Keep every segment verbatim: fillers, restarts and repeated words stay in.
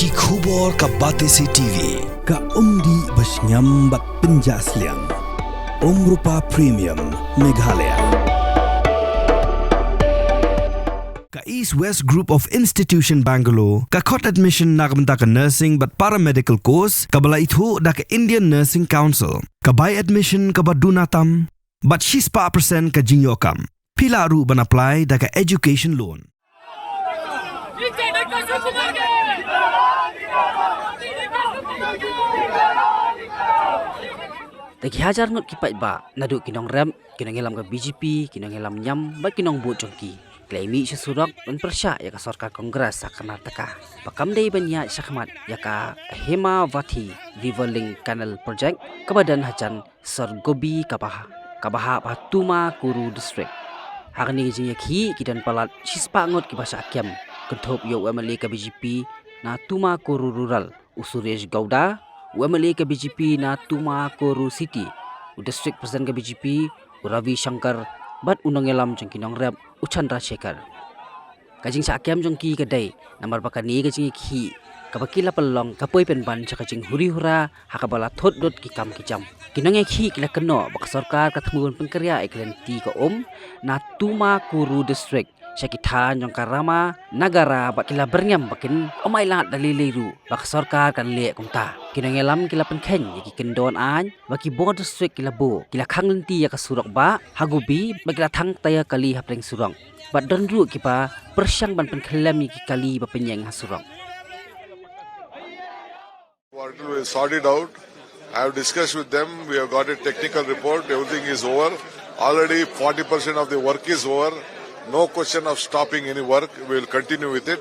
Ki khubor ka Batesi T V, ka umdih ba shngiam bad pynjah sliang. Umrupa Premium, Meghalaya. Ka East West Group of Institution Bangalore, ka khot admission na ka bynta ka nursing bad paramedical course, kaba la ithuh da ka Indian Nursing Council, ka bai admission kaba duna tam, bad shispah percent ka jingïoh kam. Phi lah ruh ban apply da ka education loan. Da ki hajar ngut ki paidbah, naduh ki nongrep, ki nongïalam ka B J P, ki nongïalam niam, bad ki nongbud jong ki, ki la ïamih sha surok ban pyrshah ïa ka sorkar Congress ha Karnataka ba kam dei ban ïaid shakhmat ïa ka Hemavati River Link Canal Project, kaba don hajan Sargobi, kaba ha, kaba hap ha Tumakuru District. Ha kane ka jingïakhih ki don palat shispah ngut kiba shah kem, kynthup ïa u M L A ka B J P na Tumakuru Rural, u Suresh Gowda, u M L A ka B J P na Tumakuru City, u District President ka B J P, u Ravi Shankar, bad u nongïalam jong ki nongrep, u Chandra Shekhar. Ka jingshah kem jong ki ka dei namar ba kane ka jingïakhih kaba ki la pynlong ka poi pynban sha ka jinghuri hura ha kaba la thut dud ki kam ki jam. Ki nongïakhih ki la kynnoh ba ka sorkar ka thmu ban pynkhreh ïa ka lynti ka um na Tumakuru District sha ki thaiñ jong ka Rama Nagara, bad ki la byrngem ba kin ym ailad da lei lei ruh ba ka sorkar kan leh kumta. Ki nongïalam ki la pynkheiñ ïa ki kyndon aiñ ba ki bor district ki la buh, ki la khang lynti ïa ka surok bah ha Gobi, bad ki la thang taïa kali hapdeng surok. Bad don ruh kiba pyrshang ban pynkhyllem ïa ki kali ba pynïeng ha surok. What we sorted out. I have discussed with them. We have got a technical report. Everything is over. Already forty percent of the work is over. No question of stopping any work. We will continue with it.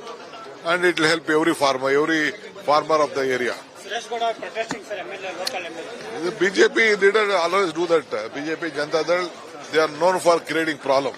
And it will help every farmer, every farmer of the area. Suresh Gowda protesting, sir, M L A, local M L A. The B J P leader always do that. B J P, Janata Dal, they are known for creating problem.